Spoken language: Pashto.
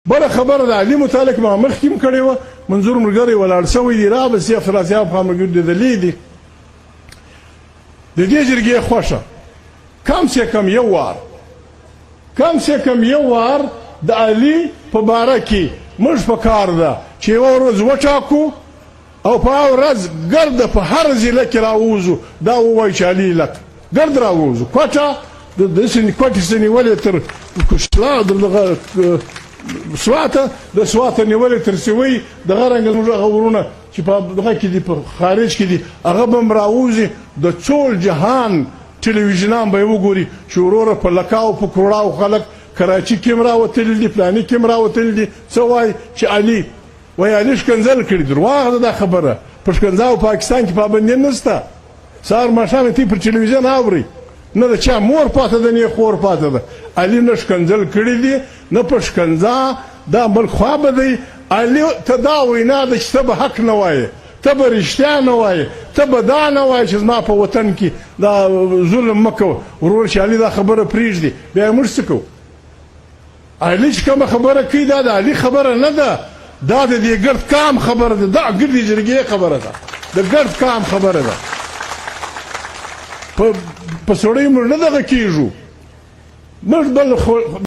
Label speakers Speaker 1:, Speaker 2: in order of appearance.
Speaker 1: بله خبره د علي متعلق ما مخکې هم کړې وه، منظور ملګری ولاړ شوی دی، را به شي، افراسیاب خان ملګري لیدلی دي. د دې جرګې خوښه کم سه کم یو وار، کم سه کم یو وار د علي په باره کې موږ په کار ده چې یوه ورځ وټاکو او په هغه ورځ ګرد په هر ضلع کې راووځو، دا ووایو چې علي لک ګرد راووځو، کوټه د داسې کوټې څخه نیولې تر کشلا د دغه سواته، د سواته نیولې تر سیوۍ، دغه رنګ زموږ هغه ورونه چې په دغه کې دي، په خارج کې دي، هغه به هم راووځي، د ټول جهان ټلویزیونان به یې وګوري چې وروره په لکاو په کروړاو خلک کراچي کې هم راوتلي دي، فلاني کې هم راوتلي دي، څه وایي چې علي وایي علي ښکنځل کړي. درواغ ده دا خبره، په ښکنځا او پاکستان کې پابندي نشته. سهار ماښام یې پر ټلویزیون اوري، نه د چا مور پاته ده نه خور پاته ده. علي نه ښکنځل کړي دي نه په ښکنځا دا ملک خوا به دی. علي ته دا وینا ده چې ته به حق نه وایې، ته به رښتیا نه وایې، ته به دا نه وایې چې زما په وطن کې دا ظلم مه کوه. ورور چې علي دا خبره پرېږدي بیا موږ څه کوو؟ علي چې کومه خبره کوي دا د علي خبره نه ده، دا د دې ګرد کام خبره ده، دا ګردې جرګې خبره ده، د ګرد کام خبره ده. په سړی موږ نه دغه کېږو، موږ بل.